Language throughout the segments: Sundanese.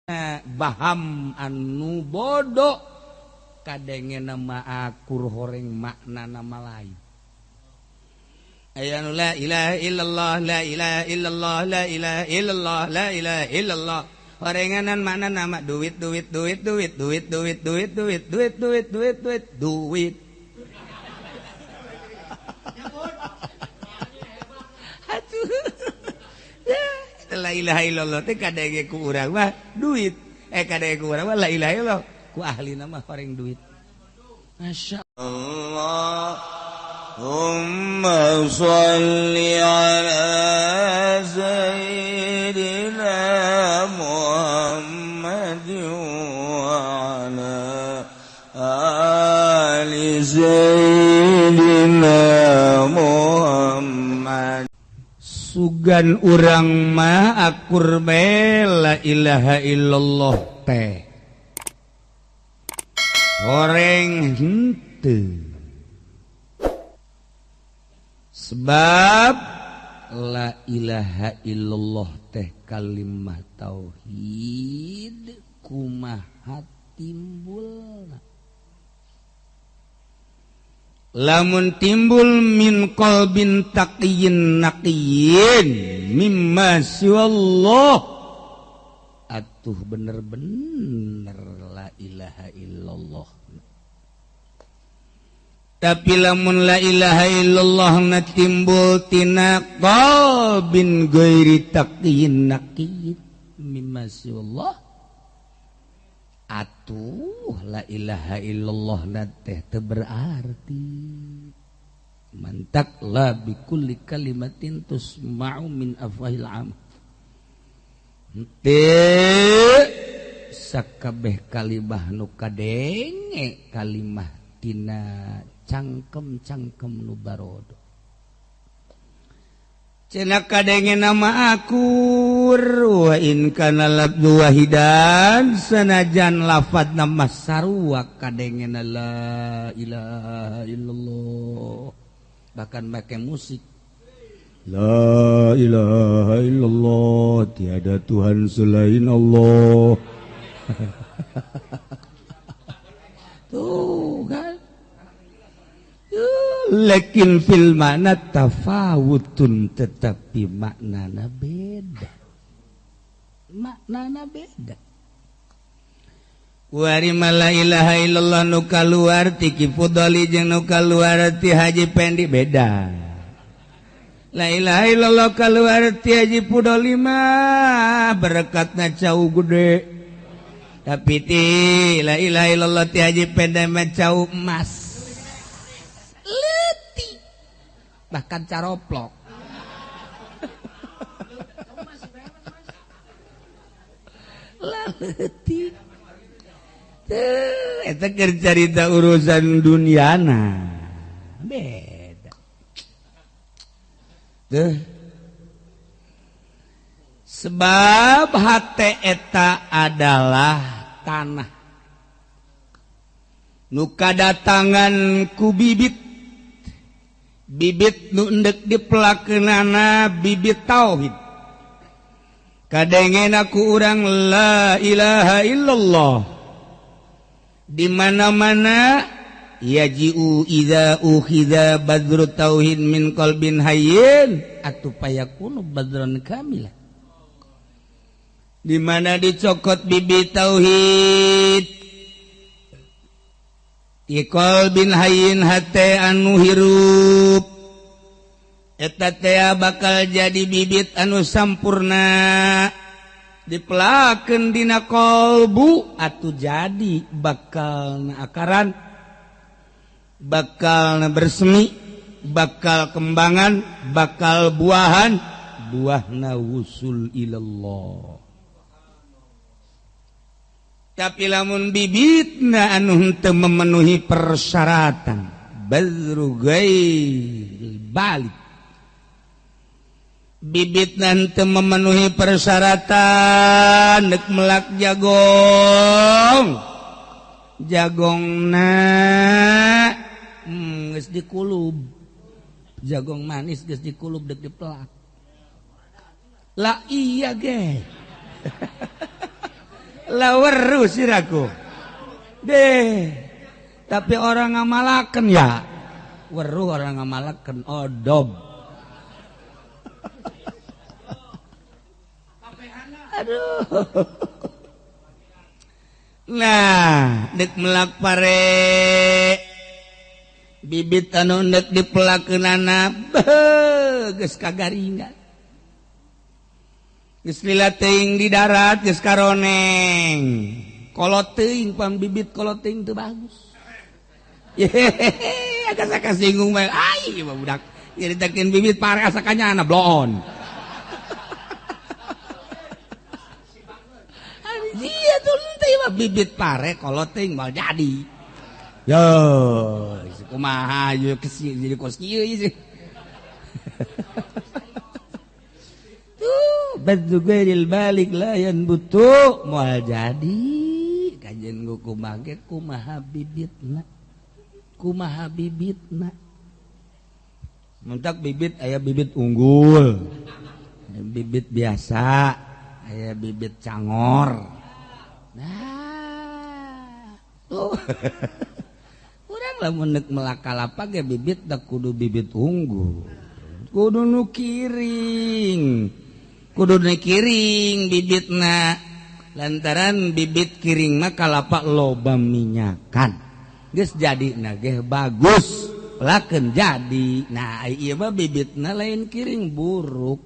Baham anu bodoh kadenge nama akur horeng makna nama lain. Aya nu la ilaha illallah la ilaha illallah la ilaha illallah la ilaha illallah horenganan makna nama duit duit duit duit duit duit duit duit duit duit duit duit duit. Atuh la ilaha illallah teh kadenge ku urang mah duit, kadenge ku urang mah la ilaha illallah ku ahlina mah horeng duit. Masya Allah. Allahumma sholli ala sayyidina Muhammad wa ala ali sayyidina Muhammad. Sugan urang mah akur bae la ilaha illallah teh horeng henteu. Sebab la ilaha illallah teh kalimah tauhid kumaha timbulna. Lamun timbul min qalbin taqiyyin naqiyyin mimma siwallah atuh bener-bener la ilaha illallah. Tapi lamun la ilaha illallah na timbul tina qalbin ghairi taqiyyin naqiyyin mimma siwallah atuh la ilaha illallah na teh teu berarti. Mantak la bikulli kalimatin tusma'u min afwahil am. Teu sakabeh kalimah nu kadenge kalimah tina cangkem-cangkem nu barodo. Cenah kadenge nama akur wa in kana labdu wahidan sanajan lafadz nama sarua kadenge la ilaha illallah bahkan make musik la ilaha illallah tiada Tuhan selain Allah. Tuh kan. Lakin fil makna tafawutun, tetapi maknana beda. Maknana beda. Wari la ilaha illallah nu kaluar ti Ki Fudoli jeung nu kaluar ti Haji Pendi beda. La ilaha illallah kaluar ti Haji Fudoli mah berekatna cau gede. Tapi ti la ilaha illallah ti Haji Pendi mah cau emas. Leutik. Bahkan caroplok. Lah leutik. Teu eta keur carita urusan duniana. Beda. Tuh. Sebab hate eta adalah tanah. Nu kadatangan ku bibit. Bibit nu endek dipelakeunana bibit tauhid. Kadengena ku urang la ilaha illallah. Di mana-mana yaji'u idza ukhidha badrut tauhid min qalbin hayyin atuh payakunu badran kamila. Di mana dicokot bibit tauhid ti qalbin hayyin hate anu hirup eta teh bakal jadi bibit anu sampurna dipelakeun dina qalbu atuh jadi bakal na akaran, bakal na bersemi, bakal kembangan, bakal buahan, buahna wusul ilallah. Tapi lamun bibitna anu henteu memenuhi persyaratan badru ghair balik, bibitna henteu memenuhi persyaratan deuk melak jagong, jagongna geus dikulub, jagong manis geus dikulub deuk dipelak. Lah iya ge. Laweru siraku. Deh. Tapi orang ngamalakeun ya. Weruh orang ngamalakeun odob. Aduh. Nah, dek melak pare bibit anu ndek dipelakeunana beuh geus kagaringan. Geus lila teuing di darat geus karoneng. Kolot teuing pam bibit kolot teuing teu bagus. Yehehe, asa kasinggung bae. Ai mah budak nyaritakeun bibit pare asa kanyana bloon. Iya tuh mah bibit pare kolot teuing moal jadi. Yo, kumaha ieu kesi jadi kos kieu ieu. Tuh, badzu ghairil balik la yanbutu moal jadi. Kajen kumaha ge kumaha bibitna. Kumaha bibitna. Mentak bibit aya bibit unggul. Bibit biasa, aya bibit cangor. Nah, tuh. Urang lamun deuk melak kalapa ge bibit da kudu bibit unggul. Kudu nu kiring. Kudu nu kiring bibitna. Lantaran bibit kiring mah kalapa loba minyakan. Geus jadina ge bagus, pelakeun jadi. Nah, ieu mah bibitna lain kiring buruk.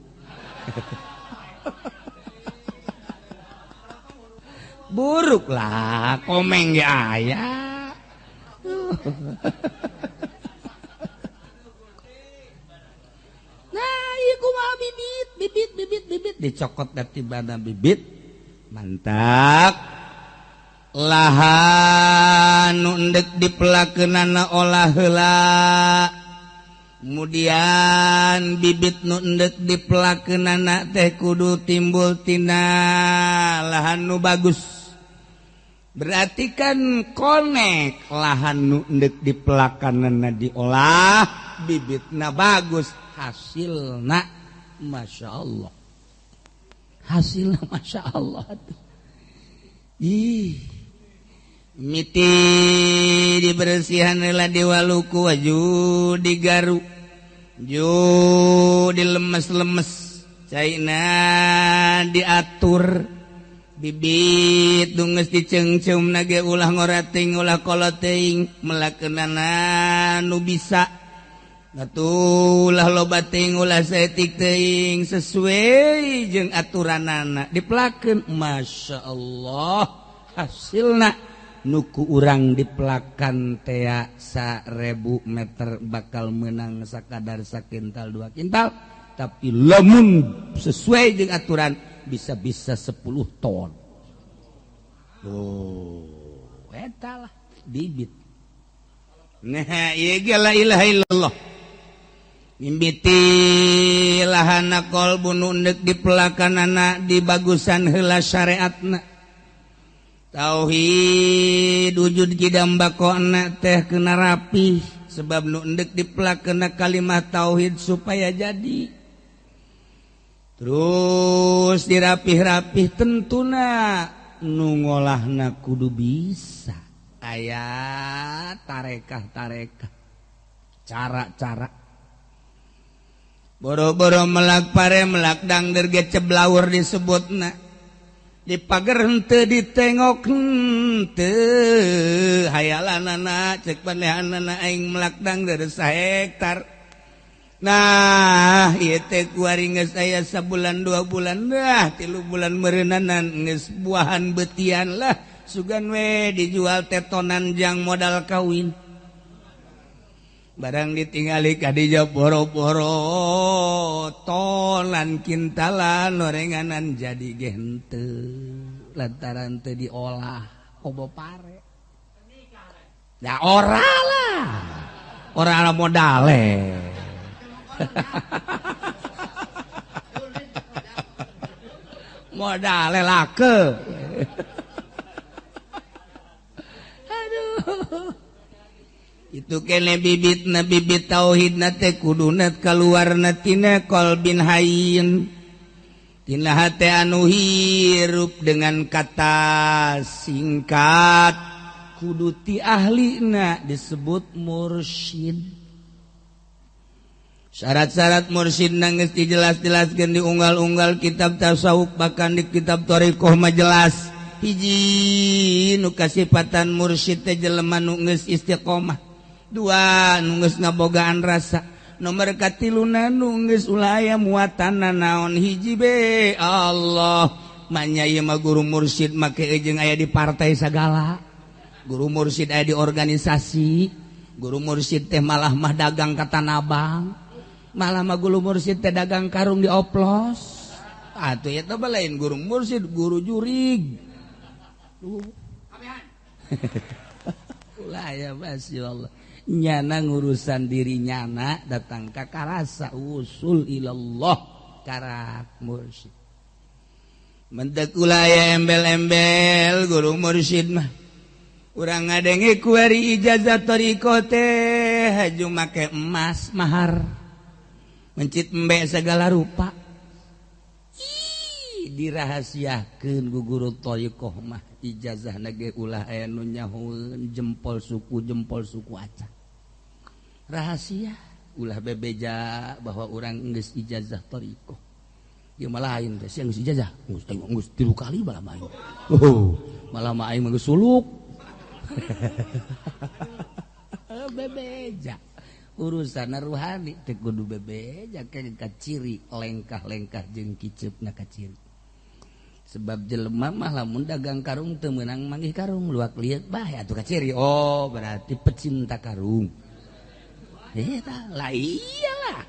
Buruk lah, komeng ge aya. Nah, ieu kumaha bibit, bibit, bibit, bibit dicokot dari bana bibit. Mantap. Lahan nu endek dipelakeunana olah heula. Kemudian bibit nu endek dipelakeunana teh kudu timbul tina lahan nu bagus. Berarti kan konek lahan nu endek dipelakanana diolah, bibitna bagus, hasilna Masya Allah. Hasilna Masya Allah. Ih, miti dibersihan heula diwaluku waju digaru, ju dilemes-lemes, caina diatur. Bibit dunges diceungceum nage ulah ngorating ulah koloteuing melakeunana nu bisa atuh ulah loba teuing ulah saeutik teuing sesuai jeung aturanana dipelakeun. Masya Allah hasilna nu ku urang dipelakan tea 1000 meter bakal menang sakadar sakintal 2 kintal, tapi lamun sesuai jeung aturan bisa-bisa 10 ton. Oh, eta lah bibit. Nah, ieu ge la ilaha illallah. Mimiti lahana qalbu nu endek dipelakanana dibagusan heula syariatna. Tauhid wujud kidam bakona teh kena rapi sebab nu endek dipelakeuna kalimat tauhid supaya jadi. Terus dirapih-rapih tentuna nu ngolahna kudu bisa. Aya tarekah-tarekah, cara-cara. Boro-boro melak pare melak dangder ge ceblaur disebutna. Di pager henteu ditengok henteu hayalanana cek panehanana aing melak dangder sahektar. Nah, ieu teh kuari geus aya sabulan 2 bulan dah, 3 bulan meureunana geus buahan beutian lah, sugan we dijual tetonan jang modal kawin. Barang ditingali ka dieu boro-boro tonan kintalan orenganan jadi ge henteu lantaran teu diolah komo pare. Da ora lah. Ora modale. Modale lake. Aduh. Itu kene bibitna bibit tauhidna teh kuduna kaluarna tina qalbin hayyin. Tina hate anu hirup dengan kata singkat kudu ti ahlina disebut mursyid. Syarat-syarat mursyid nangis dijelas-jelaskeun di unggal-unggal kitab tasawuf bahkan di kitab thariqah mah jelas. Hiji nu kasipatan mursyid teh jelema nu geus istiqomah, dua nu geus ngabogaan rasa, nomor katiluna nu geus ulah aya muatanna naon hiji be Allah. Manya ieu mah guru mursyid make jeung aya di partai sagala, guru mursyid aya di organisasi, guru mursyid teh malah mah dagang ka Tanah Abang, malah mah guru mursyid teh dagang karung dioplos. Atuh eta mah lain guru mursyid, guru jurig. Ulah ya masya Allah. Nyana ngurusan diri nyana datang ka karasa usul ilallah karak mursyid. Mentek ulah ya embel-embel guru mursyid mah. Urang ngadenge kuari ijazah thariqah teh haju make emas mahar. Mencit embe segala rupa. Ih, dirahasiakeun ku guru thariqah mah ijazah nage ulah aya nu nyahoeun jempol suku acan. Rahasia ulah bebeja bahwa urang geus ijazah thariqah. Ieu mah lain teh sia geus ijazah, geus geus 3 kali malah mah aing. Oh, malah mah aing mah geus suluk. Bebeja urusan ruhani teh kudu bebeja ka ciri lengkah-lengkah jeung kiceupna ka ciri. Sebab jelema mah lamun dagang karung teu meunang manggih karung luak lieur bae atuh ka ciri. Oh, berarti pecinta karung. Eta lah iyalah.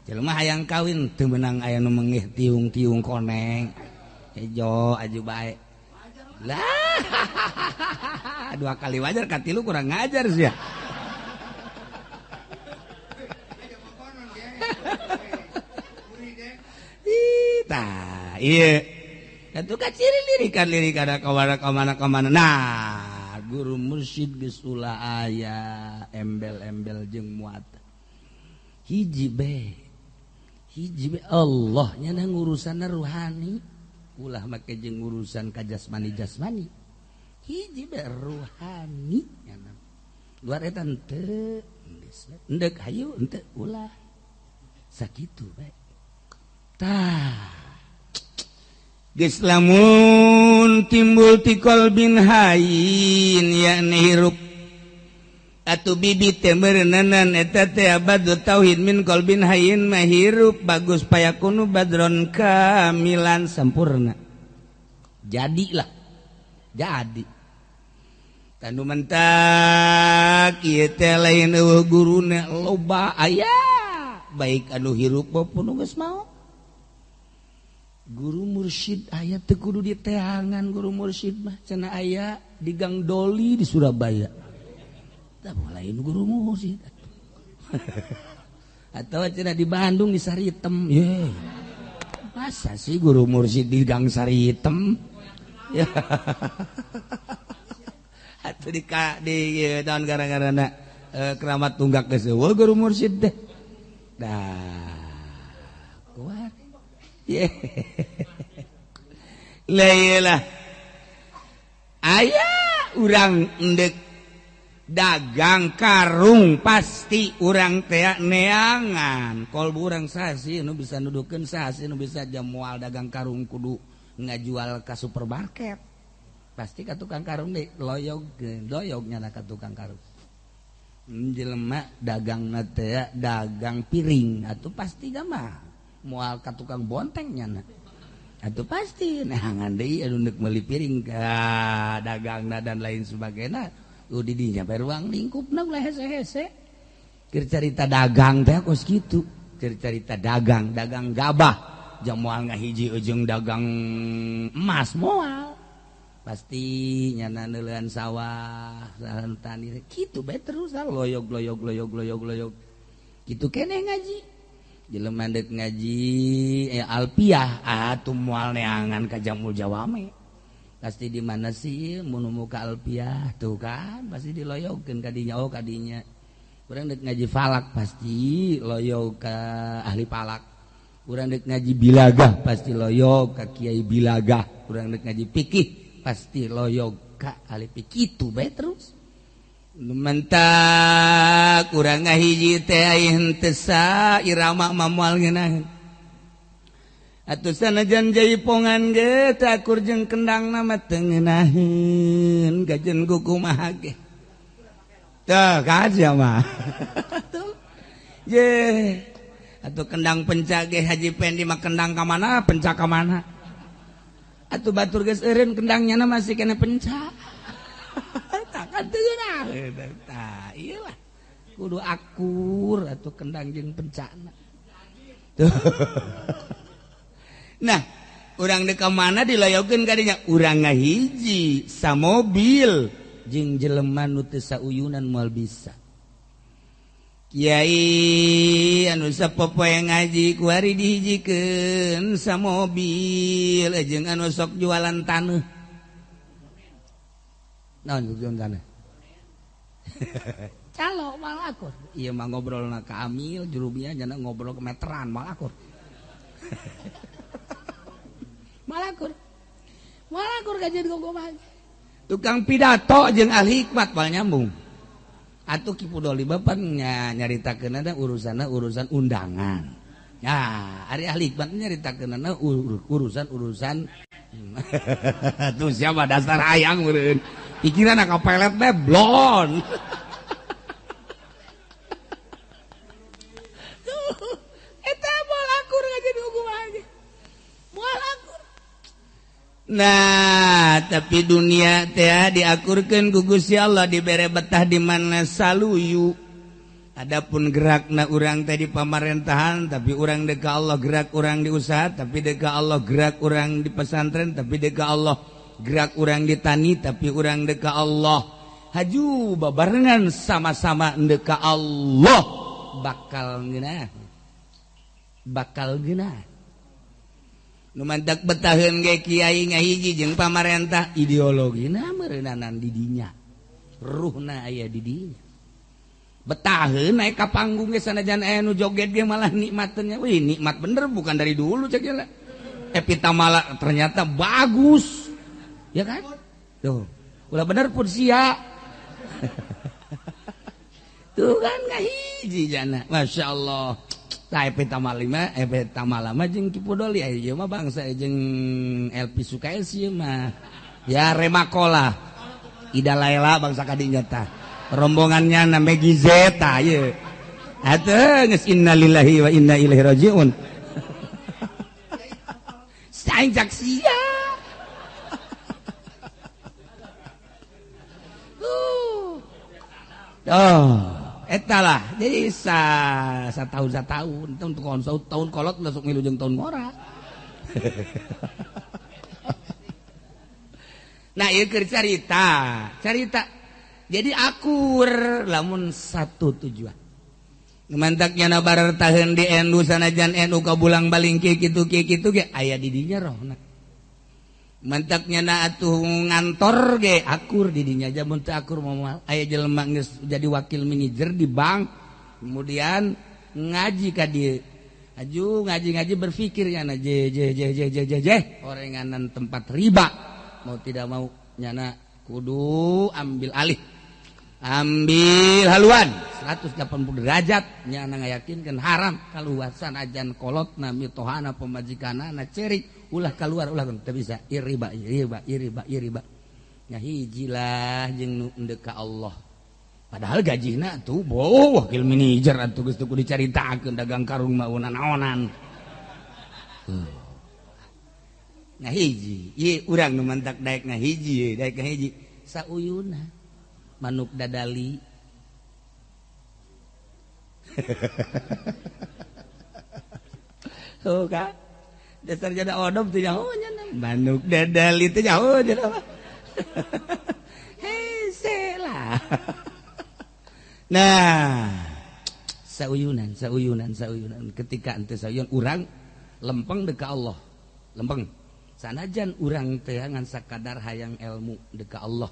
Jelema hayang kawin teu meunang aya nu menggih tiung-tiung koneng. Hejo aju bae. Lah 2 kali wajar katilu kurang ngajar sia. Tah, iya. Atuh ka ciri lirikan-lirikan ka mana-mana. Nah, guru mursyid geus ulah aya embel-embel jeung muatan. Hiji be. Hiji be Allah nya ngurusanna ruhani, ulah make jeung urusan ka jasmani-jasmani. Hiji be ruhani nya. Luar eta henteu, geus endek hayu henteu ulah. Sakitu bae. Tah. Geus lamun timbul ti qalbin hayyin yakni hirup atuh bibit teh meureunanan eta teh abadu tauhid min qalbin hayyin mah hirup bagus payakunu badron kamilan sampurna. Jadilah. Jadi. Tanu mentak ieu teh lain eueuh guruna loba aya baik anu hirup maupun nu geus maot. Guru mursyid aya teu kudu diteangan guru mursyid mah cenah aya di Gang Doli di Surabaya. Tah lain guru mursyid. Atau cenah di Bandung di Saritem. Ye. Masa sih guru mursyid di Gang Saritem? Ya. Atau di tahun gara-garana keramat tunggak geus eueuh guru mursyid teh. Dah kuat. Lah aya urang endek dagang karung pasti urang teh neangan kolbu urang sasi nu bisa nuduhkeun sasi nu bisa jamual dagang karung kudu ngajual ka supermarket pasti ka tukang karung deui loyog doyog nyana ka tukang karung jelema dagangna teh dagang piring atuh pasti mah moal ka tukang bonteng nyana atuh pasti neangan deui anu neuk meuli piring ka dagangna dan lain sebagainya di dinya bae ruang lingkupna ulah hese-hese keur carita dagang teh kos kitu keur carita dagang dagang gabah jang moal ngahiji jeung dagang emas moal pasti nyana neuleuan sawah sahan tani kitu bae terus loyog loyog loyog loyog loyog kitu keneh ngaji jelema deuk ngaji alpiah atuh moal neangan ka Jamul Jawame pasti di mana sih mun muka alpiah tuh kan pasti diloyogkeun ka dinya oh ka dinya urang deuk ngaji falak pasti loyog ka ahli falak Urang dek ngaji bilagah pasti loyog ka kiai bilagah. Urang dek ngaji fikih pasti loyog ka ahli fikih. Kitu bae terus. Mentak urang ngahiji teh aya henteu sa irama mah moal ngeunaheun. Atuh sanajan jaipongan ge teu akur jeung kendangna mah teu ngeunaheun gajen kumaha ge. Tah kaja mah. Ye. Atuh kendang pencak ge Haji Pendi mah kendang ka mana pencak ka mana. Atuh batur geus eureun kendangnya na masih kena pencak. Takkan teu ngeunaheun. Tah ieu lah. Kudu akur atuh kendang jeung pencakna. Tuh. Nah, urang dek ka mana dilayokeun ka dinya? Urang ngahiji samobil jeung jelema nu teu sauyunan moal bisa. Kiai anu sapopoe ngaji kuari dihijikeun samobil jeung anu sok jualan taneuh. Naon jualan taneuh? Calo mal akur. Ieu mah ngobrolna ka Amil jurubia jana ngobrol ke meteran mal akur. Malakur. Malakur kajian gogoman. Tukang pidato jeung ahli hikmat moal nyambung. Atuh Ki Pudoli bapan nyaritakeunana urusanna urusan undangan. Ya, ari ahli hikmat nyaritakeunana urusan-urusan. Tuh siapa dasar hayang meureun. Pikiranna ka pelet bae blon. Tuh, eta moal akur ngajian gogoman. Moal akur. Nah, tapi dunia teh diakurkeun ku Gusti Allah dibere betah di mana saluyu. Adapun gerakna urang teh di pamarentahan, tapi urang deka Allah gerak urang di usaha, tapi deka Allah gerak urang di pesantren, tapi deka Allah gerak urang di tani, tapi urang deka Allah. Haju babarengan sama-sama deka Allah bakal ngeunah. Bakal ngeunah. Nu mantak betaheun ge kiai ngahiji jeung pamarentah ideologina meureunanan di dinya. Ruhna aya di dinya. Betaheun naik ka panggung ge sanajan aya nu joget ge malah nikmateun nya. Wih, nikmat bener bukan dari dulu cek lah. Epita malah ternyata bagus. Ya kan? Tuh. Ulah bener pun sia. Tuh kan ngahiji jana. Masya Allah. Tah Epita Malima, Epita Malama jeung Ki Pudoli ieu mah bangsa jeung LP Sukaesi mah. Ya Remakola. Ida Laila bangsa kadinya tah. Rombongannya na Megi Z tah ieu. Atuh geus innalillahi wa inna ilaihi rajiun. Saing cak sia. Oh. Eta lah, jadi satahun tahun tahun kolot masuk milu jeung tahun ngora. Nah, ieu keur carita, carita. Jadi akur lamun satu tujuan. Mantaknya na barar taheun di NU sanajan NU ka bulang baling kieu kitu kieu kitu ge aya di dinya rohna. Mantaknya na atuh ngantor ge akur di dinya aja mun teu akur moal aya jelema geus jadi wakil manajer di bank kemudian ngaji ka dieu aju ngaji-ngaji berpikir nyana je je je je je je je orenganan tempat riba mau tidak mau nyana kudu ambil alih ambil haluan 180 derajat nyana ngayakinkeun haram kaluasan ajan kolotna mitohana pemajikanana cerik ulah keluar ulah teu bisa iriba iriba iriba iriba nya hijilah jeung nu endek ka Allah padahal gajihna tuh boh wakil manajer atuh geus teu kudu dicaritakeun dagang karung mah naonan nah hiji ieu urang nu mantak daek ngahiji daek ngahiji sauyuna manuk dadali. Tuh kan dasar jada odom teu nyaho nya manuk dadali teu nyaho nya mah. Hese lah. Nah, sauyunan sauyunan sauyunan ketika ente sauyun urang lempeng deka Allah. Lempeng. Sanajan urang teh ngan sakadar hayang ilmu deka Allah.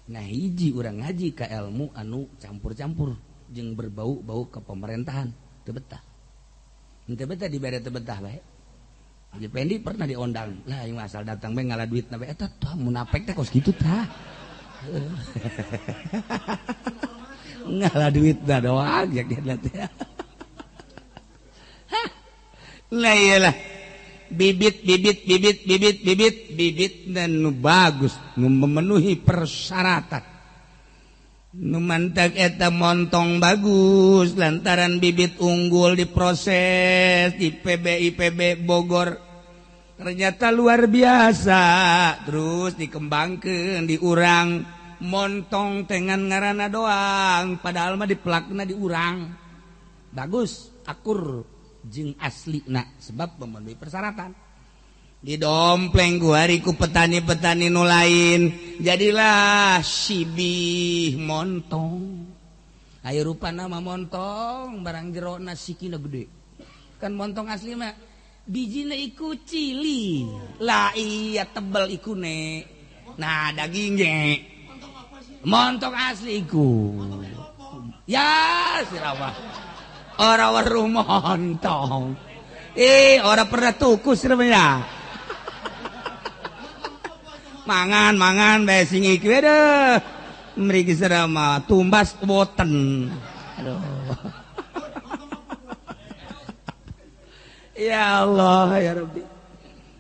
Nah hiji urang ngaji ka ilmu anu campur-campur jeung berbau-bau ke pemerintahan teu betah. Henteu betah dibere teu betah bae. Haji Pendi pernah diondang. Lah ieu asal datang bae ngala duitna bae eta tah munafik teh kos kitu tah. Ngala duitna doang jak dia teh. Hah. Lah iyalah. Bibit bibit bibit bibit bibit bibit dan nu bagus nu memenuhi persyaratan. Nu mantak eta montong bagus lantaran bibit unggul diproses di PB IPB Bogor ternyata luar biasa terus dikembangkeun diurang montong tengan ngaranna doang padahal mah dipelakna diurang bagus akur jeung aslina sebab memenuhi persyaratan didompleng ku hari ku petani-petani nu lain jadilah sibih montong. Ayo rupana mah montong barang jerona sikina gede kan montong asli mah bijina iku cili lah iya tebel ikune nah dagingnya montong asli iku ya sirawah ora weruh montong ora pernah tuku sirah mangan mangan bae sing iki aduh mriki serama tumbas boten aduh ya Allah ya Rabbi.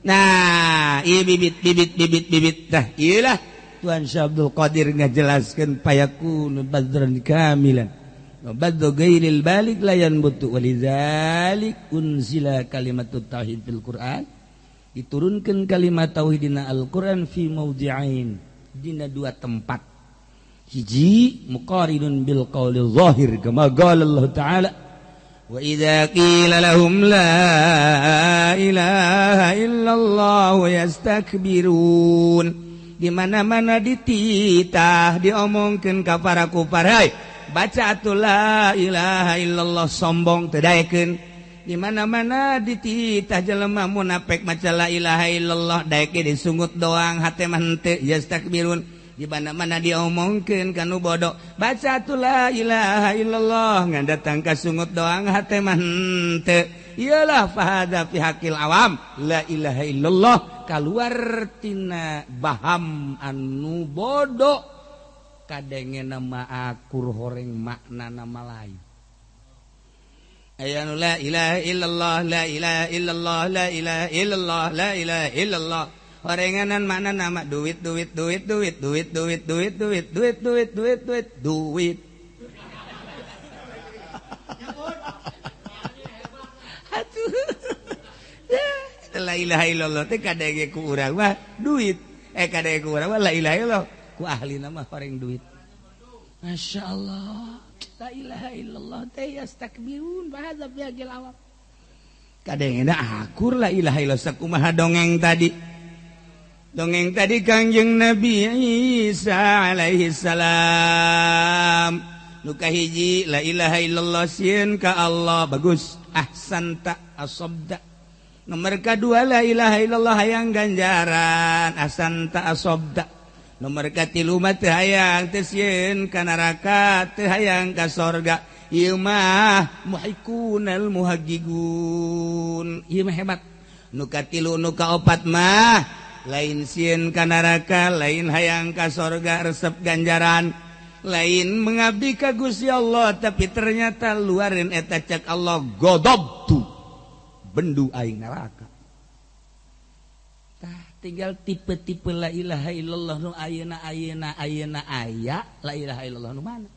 Nah ieu bibit bibit bibit bibit tah ieu lah Tuhan Syekh Abdul Qadir ngajelaskeun payakun badran kamilan wa badru ghairil balik la yanbutu walidzalik unzila kalimatut tauhid fil Quran diturunkan kalimat tauhid dina Al-Qur'an fi maudhi'ain dina dua tempat hiji muqarinun bil qaulil zahir kama qala Allah ta'ala wa idza qila lahum la ilaha illallah yastakbirun di mana-mana dititah diomongkeun ka para kufar hai baca atuh la ilaha illallah sombong teu daekeun di mana-mana dititah jelema munafik maca la ilaha illallah daek ge disungut doang hate mah henteu yastakbirun di mana-mana diomongkeun ka nu bodoh baca atuh la ilaha illallah ngan datang ka sungut doang hate mah henteu iyalah fahadza fi haqqil awam la ilaha illallah kaluar tina baham anu bodoh kadenge nama akur horeng makna nama lain. Aya nu la ilaha illallah la ilaha illallah la ilaha illallah la ilaha illallah horenganan makna nama duit duit duit duit duit duit duit duit duit duit duit duit duit. Atuh la ilaha illallah teh kadenge ku urang mah duit kadenge ku urang mah la ilaha illallah ku ahlina mah horeng duit. Masya Allah la ilaha illallah teh yastakbirun bahasa biagil awam kadengena akur la ilaha illallah sakumaha dongeng tadi Kangjeng Nabi Isa alaihi salam nu kahiji la ilaha illallah sieun ka Allah bagus ahsanta asabda nomor kadua la ilaha illallah hayang ganjaran ahsanta asabda nomor katilu mah teu hayang teu sieun ka neraka teu hayang ka sorga ieu mah muhikunal muhaggigun ieu mah hebat nu katilu nu kaopat mah lain sieun ka neraka lain hayang ka sorga resep ganjaran lain mengabdi ka Gusti Allah tapi ternyata luarin eta cek Allah godobtu bendu aing neraka. Tinggal tipe-tipe la ilaha illallah nu ayeuna ayeuna ayeuna aya la ilaha illallah nu mana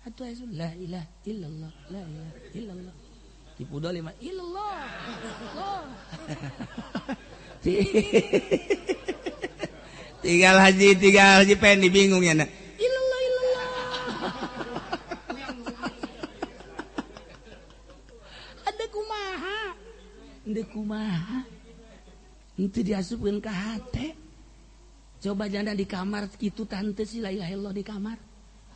atuh aya la ilaha illallah la ilaha illallah tipu doli mah illallah Allah. Tinggal haji pendi bingung ya illallah illallah ada kumaha ada kumaha itu diasupkeun ka hate. Coba janda di kamar kitu tante sih la ilaha illallah di kamar.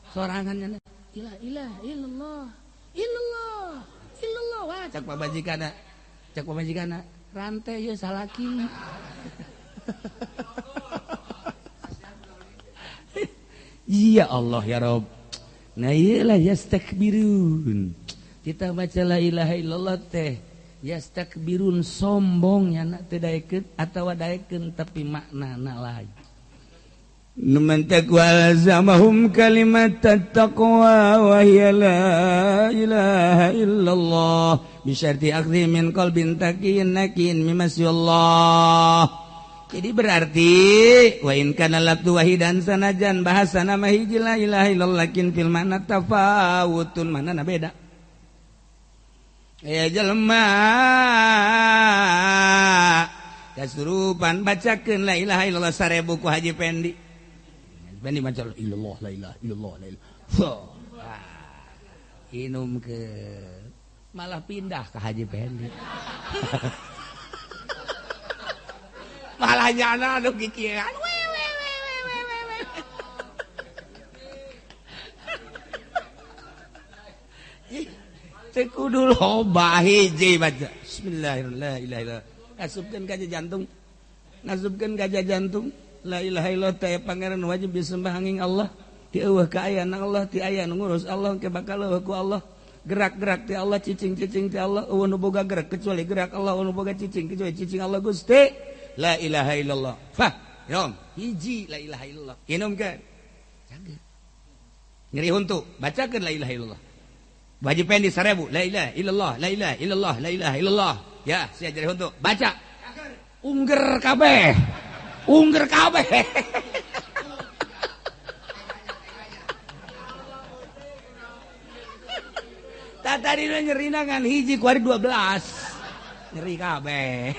Sorangan janda la ilaha illallah illallah illallah wah cak pamajikanna rantai ye salaki. Ya Allah ya Rabb. Nah iyalah yastakbirun. Kita baca la ilaha illallah teh yastakbirun sombong nya teu daekeun atawa daekeun tapi maknana lain. Numan taqwa zamahum kalimat taqwa wa hiya la ilaha illallah bi syarti akhdhi min qalbin taqiyyin nakin mimma Allah. Jadi berarti wa in kana lafdu wahidan sanajan bahasa nama hiji la ilaha illallah lakin fil makna tafawutun maknana beda. Ya jelema kasurupan bacakeun la ilaha illallah 1000 ku Haji Pendi. Pendi maca illallah la ilaha illallah la ilaha. Inum ke malah pindah ke Haji Pendi. Malah nyana anu kikiran. We we we we we we. Teu kudu loba hiji baca. Bismillahirrahmanirrahim. Asupkeun ka jantung. Ngasupkeun ka jantung. La ilaha illallah teh pangeran wajib disembah angin Allah. Ti eueuh kaayaan Allah, ti aya nu ngurus Allah, ke bakal eueuh ku Allah. Gerak-gerak ti Allah, cicing-cicing ti Allah, eueuh nu boga gerak kecuali gerak Allah, eueuh nu boga cicing kecuali cicing Allah Gusti. La ilaha illallah. Fah, yom, hiji la ilaha illallah. Inumkeun. Cager. Nyeri huntu, bacakeun la ilaha illallah. Wajib pendi 1000 la ilaha illallah la ilaha illallah la ilaha illallah. Ya, sia jadi huntu, baca. Ungger kabeh. Ungger kabeh. Tadi nyeri ngan hiji ku hari 12. Nyeri kabeh.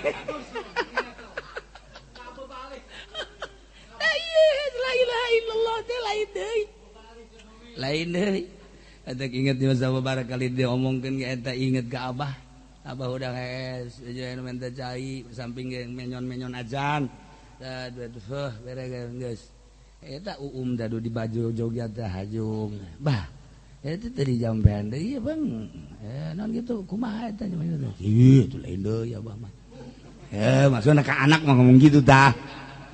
La ilaha illallah teh lain deui. Lain deui. Eta inget di masa barangkali dia omongkeun ge eta inget ka abah. Abah udah geus jeung minta cai samping ge menyon-menyon ajan. Tah heuh bere geus. Eta uum dadu di baju Jogja teh hajung. Bah, eta teh dijampean deui ieu Bang. Naon kitu kumaha eta nya? Ih, itu lain deui abah mah. Maksudna ka anak mah ngomong gitu tah.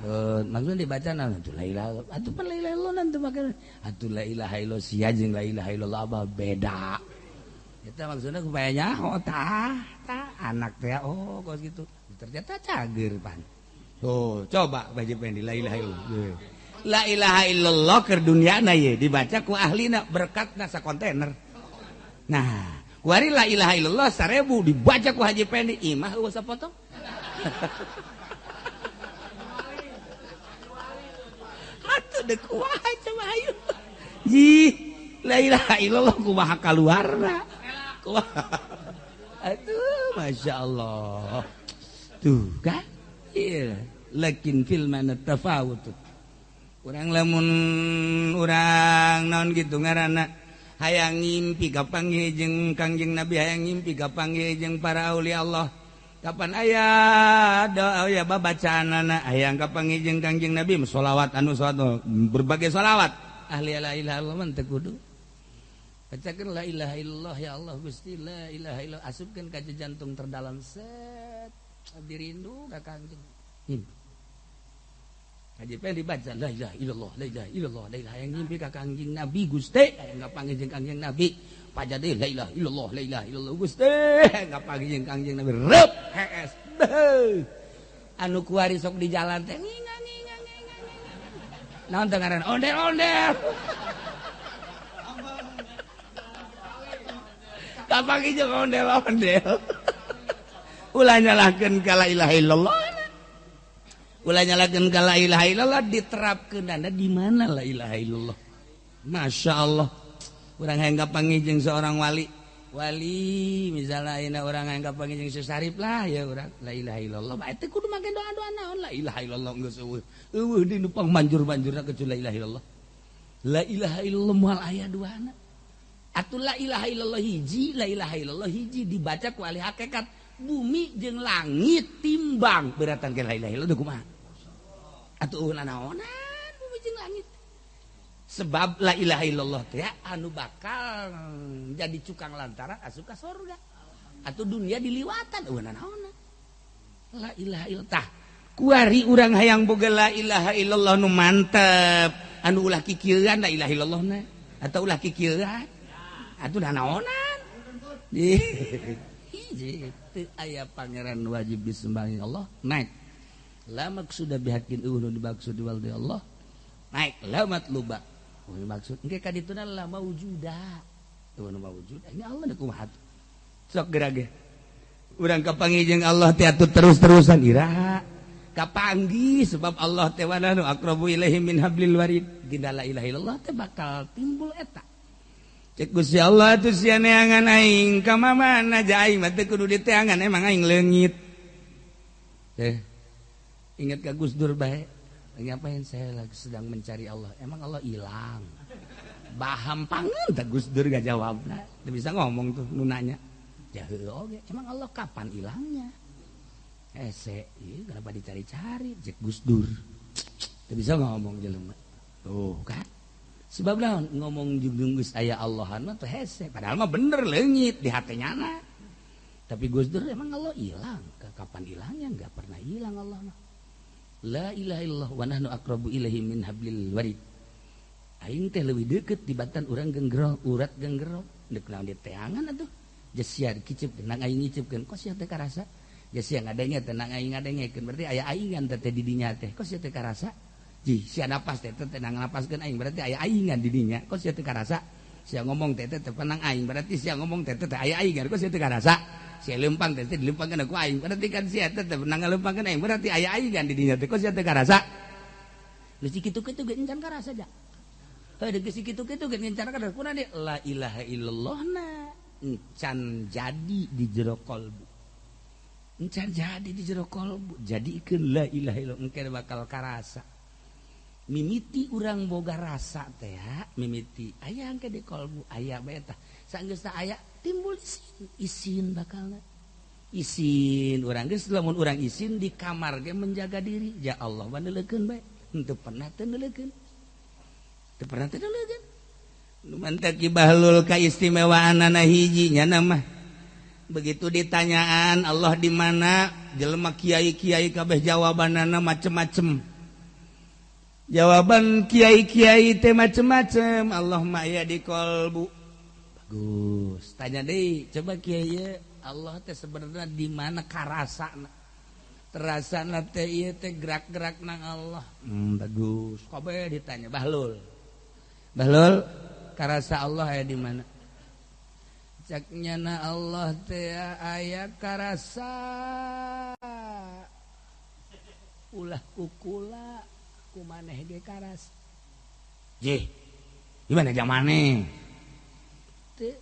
Maksudnya dibaca naon atuh la ilaha atuh pan la ilaha illallah nanti maka atuh la ilaha illallah sia jeung la ilaha illallah abah beda. Eta maksudna supaya nyaho tah tah anak teh oh kos gitu. Ternyata cager pan. Tuh coba baca pendi la ilaha illallah. La ilaha illallah keur dunyana ye dibaca ku ahlina berkatna sakontainer. Nah, kuari la ilaha illallah 1000 dibaca ku Haji Pendi imah eueuh sapotong. Atuh deuk kumaha coba ayo. Jih, la ilaha illallah kumaha kaluarna. Kumaha. Aduh, Masya Allah. Tuh kan? Iya, lakin fil mana tafawut. Urang lamun urang naon kitu ngaranna hayang ngimpi kapanggih jeung Kangjeng Nabi, hayang ngimpi kapanggih jeung para aulia Allah. Kapan aya doa ya babacaanana hayang kapanggih jeung Kangjeng Nabi sholawat anu sholawat berbagai sholawat ahli la ilaha illallah man teu kudu bacakeun la ilaha illallah ya Allah Gusti la ilaha illallah asupkeun ka jantung terdalam set abdi rindu ka Kangjeng. Haji Pendi dibaca la ilaha illallah la ilaha illallah la ilaha yang ngimpi ka Kangjeng Nabi Gusti hayang kapanggih jeung Kangjeng Nabi paja deui la ilaha illallah la ilaha illallah Gusti kapanggih jeung Kangjeng Nabi reup hees anu kuari sok di jalan teh nginga nginga nginga naon teh ngaran ondel-ondel kapanggih jeung ondel-ondel ulah nyalahkeun ka la ilaha illallah ulah nyalahkeun ka la ilaha illallah diterapkeunana di mana la ilaha illallah. Masya Allah. Urang hayang kapanggih jeung seorang wali. Wali misalnya ayeuna urang hayang kapanggih jeung Syarif lah ya urang la ilaha illallah. Bae teh kudu make doa-doa naon la ilaha illallah geus eueuh. Eueuh di nu pangmanjur-manjurna kecuali la ilaha illallah. La ilaha illallah moal aya duana. Atuh la ilaha illallah hiji, la ilaha illallah hiji dibaca ku ahli hakikat. Bumi jeung langit timbang beratan ke la ilaha illallah kumaha? Atuh eueuh nanaonan bumi jeung langit. Sebab la ilaha illallah teh anu bakal jadi cukang lantaran asup ka surga. Atau dunia diliwatan eueuh nanaonan. La ilaha illallah. Tah, kuari urang hayang boga la ilaha illallah nu mantep, anu ulah kikieuan la ilaha illallah na atau ulah kikieuan. Atuh nanaonan. Hiji teu aya pangeran wajib disembahi Allah naik. La maksuda bihaqqin eueuh nu dimaksud di Allah naik. La matluba eueuh dimaksud engke ka dituna la maujuda. Eueuh nu mawujud ini Allah da kumaha sok geura ge. Urang kapanggih jeung Allah teh atuh terus-terusan iraha kapanggih sebab Allah teh wa nahnu aqrabu ilaihi min hablil warid. Dina la ilaha illallah teh bakal timbul eta. Cek Gusti Allah tuh sia neangan aing ka mana aja aing mah teu kudu diteangan emang aing leungit. Ingat ka Gus Dur bae. Ngapain saya lagi sedang mencari Allah. Emang Allah hilang. Baham pangan tak Gus Dur gak jawabna. Teu bisa ngomong tuh nu nanya. Ya heueuh oge, emang Allah kapan hilangnya? Ese, ieu kenapa dicari-cari cek Gus Dur. Teu bisa ngomong jelema. Tuh kan. Sebab naon ngomong jeung geus aya Allahan mah teh hese, padahal mah bener leungit di hate nyana. Tapi Gus Dur emang Allah hilang, kapan hilangnya? Enggak pernah hilang Allah mah. La ilaha illallah wa nahnu aqrabu ilaihi min hablil warid. Aing teh leuwih deukeut dibatan urang genggro, urat genggro, deuk naon diteangan atuh. Sia kicip tenang aing ngicipkeun, kok sia teh karasa? Sia ngadenge tenang aing ngadengekeun, berarti aya aingan teh di dinya teh. Kok sia teh karasa? Jih, sia napas teh tenang napaskeun aing, berarti aya aingan di dinya. Kok sia teh karasa? Sia ngomong teh teh tenang aing, berarti sia ngomong teh teh aya aingan. Kok sia teh karasa? Sia lempang teh dilempangkeun ku aing, berarti kan sia teh tenang ngalempangkeun aing, berarti aya aingan di dinya teh. Kok sia teh karasa? Geus kitu-kitu ge encan karasa ja. Heuh geus kitu-kitu ge encan karasa. Kunaon deui? La ilaha illallah na encan jadi di jero kolbu. Encan jadi di jero kolbu. Jadikeun la ilaha illallah engke bakal karasa. Mimiti urang boga rasa teh mimiti aya engke di kolbu aya bae tah. Saenggeus aya timbul isin, isin bakalna. Isin urang geus lamun urang isin di kamar ge menjaga diri. Ya Allah waneulekeun bae. Henteu pernah teu neuleukeun. Teu pernah teu neuleukeun. Nu mantak Ki Bahlul kaistimewaanana hiji nya mah. Begitu ditanyaan Allah di mana, jelema kiai-kiai kabeh jawabanana macem-macem. Jawaban kiai-kiai teh macem-macem, Allah mah aya di kolbu. Bagus. Tanya deui, coba kiai Allah teh sebenarnya di mana karasana? Terasana teh ieu teh gerak-gerak nang Allah. Bagus. Kabeh ditanya Bahlul. Bahlul karasa Allah aya di mana? Cak nyana Allah teh aya karasa. Ulah kukula ku maneh ge karasa. Jih. Gimana jamane? Teu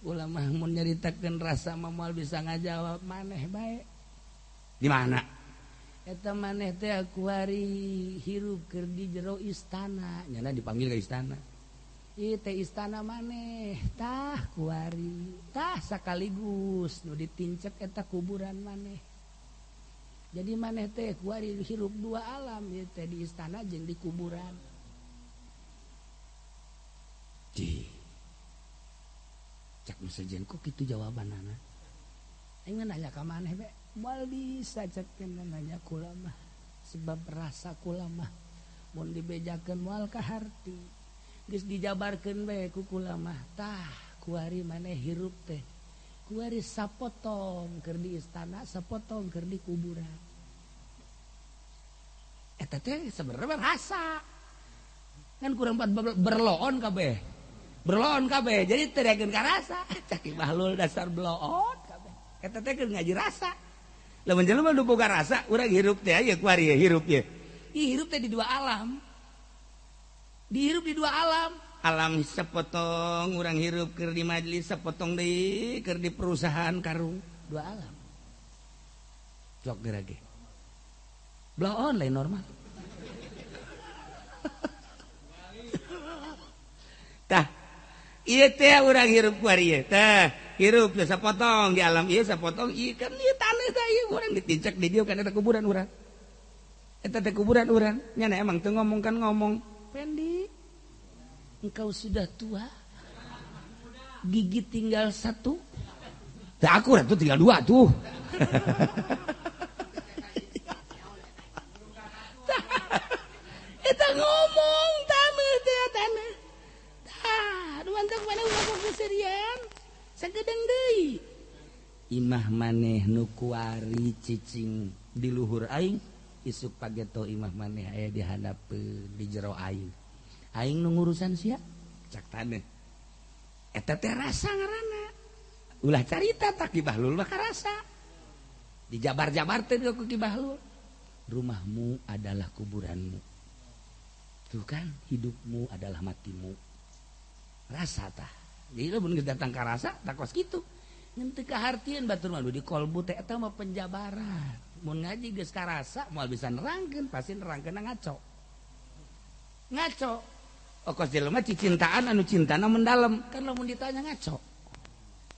ulah mah mun nyaritakeun rasa mah moal bisa ngajawab maneh bae. Di mana? Eta maneh teh aku hari hirup keur di jero istana. Nyana dipanggil ke istana. Ieu teh istana maneh tah kuari tah sakaligus nu ditincek eta kuburan maneh. Jadi maneh teh kuari hirup dua alam ieu teh di istana jeung di kuburan. Di cak nu sejen kok kitu jawabanana. Aing nanya ka maneh be moal bisa cek nanya kula mah sebab rasa kula mah mun dibejakeun moal ka harti. Geus dijabarkeun bae ku kula mah tah kuari maneh hirup teh kuari sapotong keur di istana sapotong keur di kuburan. Eta teh sebenarnya rasa kan kurang berloon kabeh berloon kabeh jadi teu daekeun karasa. Cak Bahlul dasar bloon kabeh eta teh keur ngaji rasa. Lamun jelema nu boga rasa urang hirup teh aya kuari hirup ye. Ih hirup teh di dua alam. Dihirup di dua alam. Alam sepotong urang hirup keur di majelis sepotong deui keur di perusahaan karung dua alam. Jok geura ge. Bloon lain normal. Tah ieu teh urang hirup kuari ieu tah hirup teh sapotong di alam ieu sapotong ieu kan ieu taneuh tah ieu urang ditincak di dieu kan eta kuburan urang. Eta teh kuburan urang nya emang teu ngomong kan ngomong Pendi, engkau sudah tua, gigi tinggal satu. Tah aku tuh tinggal dua tuh. Eta ngomong taneuh teh taneuh. Tah, nu mantap mana urang keserian. Sagedeng deui. Imah maneh nu kuari cicing di luhur aing, isuk pageto imah maneh aya di handapeun di jero aing. Aing nu ngurusan sia, cak taneuh. Eta teh rasa ngaranna. Ulah carita tak Ki Bahlul mah karasa. Dijabar-jabar teh ku Ki Bahlul. Rumahmu adalah kuburanmu. Tuh kan, hidupmu adalah matimu. Rasa tah. Jadi lamun geus datang ka rasa tak kos kitu. Ngan teu kahartieun batur mah di kolbu teh eta mah penjabaran. Mun ngaji geus karasa moal bisa nerangkeun, pasti nerangkeunna ngaco. Ngaco. Okos jelema cicintaan anu cintana mendalam, kan lamun ditanya ngaco.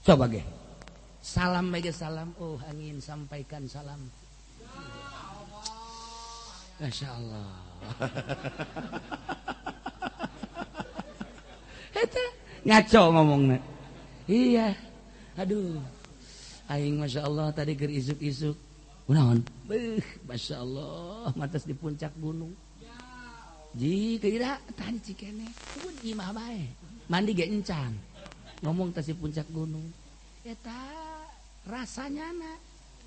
Coba ge. Salam bae salam, oh angin sampaikan salam. Masya Allah. Eta ngaco ngomongna. Iya. Aduh. Aing Masya Allah tadi keur isuk-isuk. Kunaon? Beuh, Masya Allah, matas di puncak gunung. Ji, kira tadi cikene. Pun imah bae. Mandi ge encan. Ngomong tas di puncak gunung. Eta rasanya na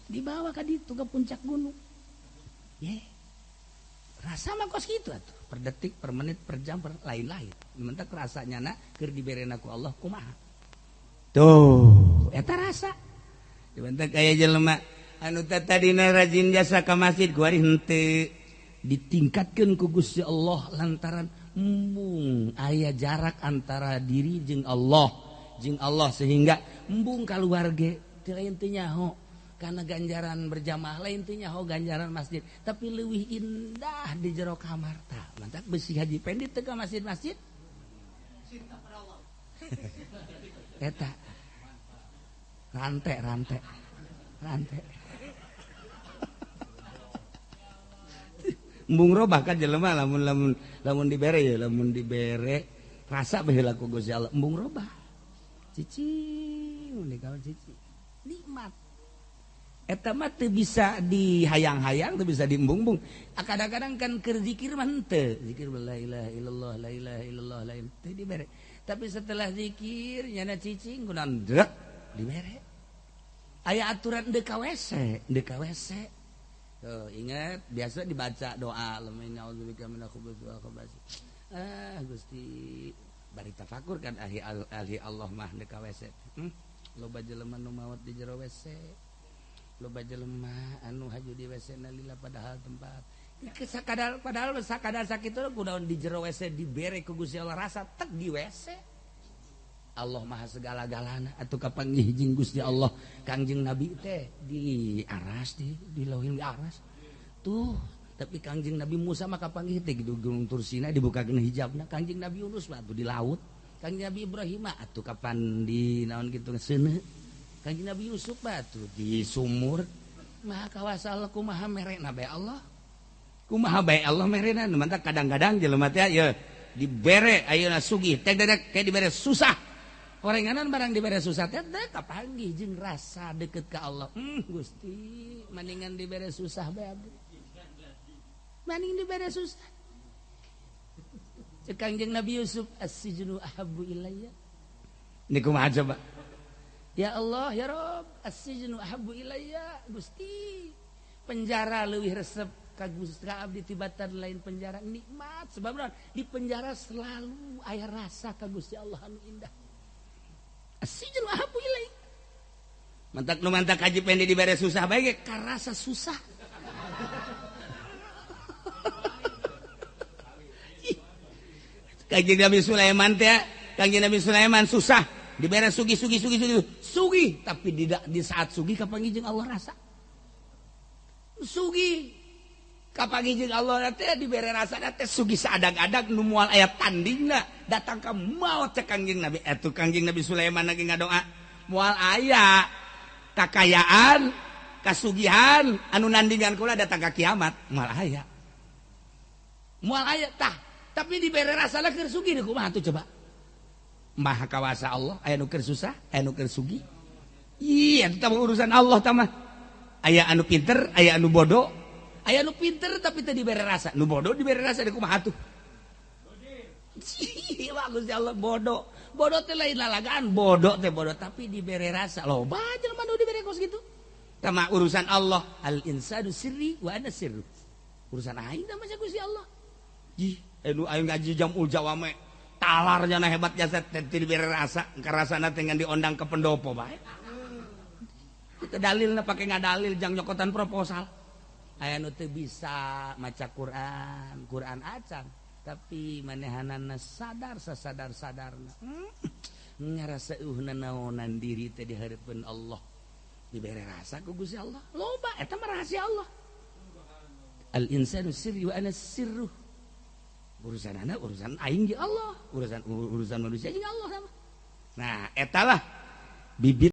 dibawa ka ditu ke puncak gunung. Ye. Rasa mah kos kitu atuh. Per detik, per menit, per jam, per lain-lain. Mentak rasanya na keur diberena ku Allah kumaha. Tuh, eta rasa. Dibentak aya jelema anu tadina rajin jasa ka masjid kuari henteu. Ditingkatkeun ku Gusti Allah lantaran embung aya jarak antara diri jeung Allah sehingga embung kaluar ge teu lain teu nyaho kana ganjaran berjamaah lain teu nyaho ganjaran masjid tapi leuwih indah di jero kamar tah mantak besi Haji Pendi teu ka masjid-masjid cinta pada Allah. Eta rantai rantai rantai embung robah kan jelema lamun lamun lamun dibere ya lamun dibere rasa baheula ku Gusti Allah embung robah cicing mun dikawan cicing nikmat eta mah teu bisa dihayang-hayang teu bisa diembung-embung. Kadang-kadang kan keur zikir mah henteu zikir la ilaha illallah la ilaha illallah la ilaha teu dibere tapi setelah zikir nyana cicing kunaon drek dibere aya aturan deuk ka WC deuk ka WC. Tuh, ingat biasa dibaca doa naudzubillah minal khubuthi wal khaba'is. Ah Gusti bari tafakur kan ahli ahli Allah mah deuk ka WC. Loba jelema nu maot di jero WC. Loba jelema anu haju di WC na lila padahal tempat. Sakadar padahal sakadar sakitu kunaon di jero WC dibere ku Gusti Allah rasa tek di WC. Allah maha segala-galana atuh kapanggih jeung Gusti Allah Kangjeng Nabi teh di aras di lauhin di aras tuh tapi Kangjeng Nabi Musa mah kapanggih teh di Gunung Tursina dibukakeun hijabna Kangjeng Nabi Yunus mah atuh di laut Kangjeng Nabi Ibrahim mah atuh kapan di naon kitu seuneu Kangjeng Nabi Yusuf mah atuh di sumur maha kawasa Allah kumaha merena bae Allah kumaha bae Allah merena mantak kadang-kadang jelema teh ye dibere ayeuna sugih teh kayak dibere susah horenganan barang dibere susah teh kapanggih jeung rasa deket ka Allah. Gusti, mendingan dibere susah bae abdi. Mending dibere susah. Cek Kangjeng Nabi Yusuf, as-sijnu ahabbu ilayya. Ini kumaha coba? Ya Allah, ya Rob, as-sijnu ahabbu ilayya. Gusti, penjara leuwih resep ka Gusti abdi tibatan lain penjara nikmat sebab di penjara selalu aya rasa ka Gusti Allah anu indah. Asijul ahabu ilaih. Mantak nu mantak Haji Pendi dibere susah bae ge karasa susah. Kangjeng Nabi Sulaiman teh, Kangjeng Nabi Sulaiman susah dibere sugih sugih sugih sugih sugih tapi tidak di saat sugih kapanggih jeung Allah rasa. Sugih kapanggih jeung Allah teh dibere rasa teh sugih saadag-adag nu moal aya tandingna datang ka maot cek Kangjeng Nabi atuh Kangjeng Nabi Sulaiman lagi ngadoa moal aya kakayaan kasugihan anu nandingan kula datang ka kiamat moal aya tah tapi dibere rasa keur sugih deui kumaha atuh coba maha kawasa Allah aya nu keur susah aya nu keur sugih iya eta mah urusan Allah tah mah aya anu pinter aya anu bodoh aya nu pinter tapi teu dibere rasa nu bodoh dibere rasa deui kumaha atuh. Bagus ya Allah bodoh Bodoh teh lain lalagaan, bodoh teh bodoh tapi dibere rasa. Loba jelema nu dibere kos gitu. Tama urusan Allah, al insanu sirri wa ana sirru. Urusan aing tah mah Gusti Allah. Jih, anu aing ngaji jam ul jawame. Talarnya na hebat jasa teh dibere rasa, karasana teh ngan diondang ke pendopo bae. Itu dalilna pake ngadalil jang nyokotan proposal. Aya nu teu bisa maca Quran, Quran acan, tapi manehanana sadar sasadar-sadarna. Ngarasa naonan diri teh di hareupeun Allah. Dibere rasa ku Gusti Allah. Loba eta mah rahasia Allah. Al insanu sirri wa ana sirruh. Urusan anak urusan aing jeung Allah, urusan urusan manusia jeung Allah sama. Nah, eta lah bibit.